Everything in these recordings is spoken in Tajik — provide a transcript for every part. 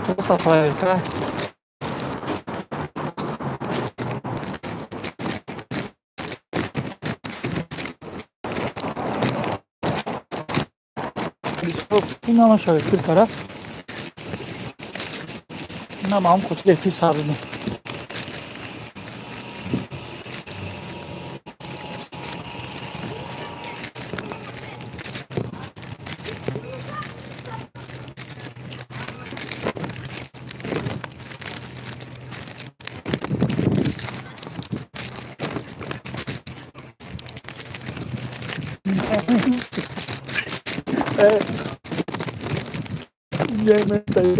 Просто проверка. На мам хотели фисарну.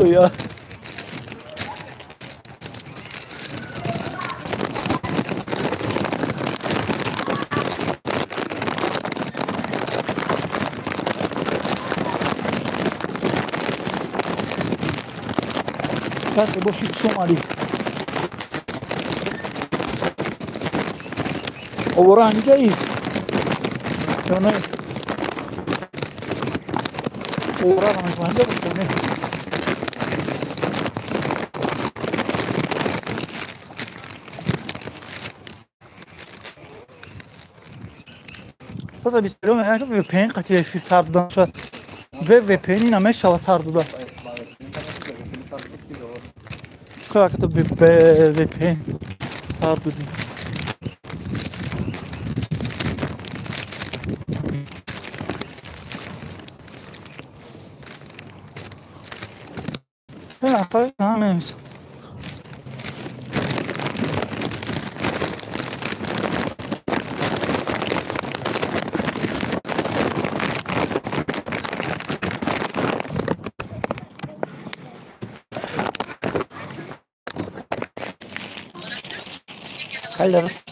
Я. Сейчас я больше чумали. Оранжей. VPN қати сар додам шояд VPN намешава сар дода. Чикор като VPN сар додим? Халерс.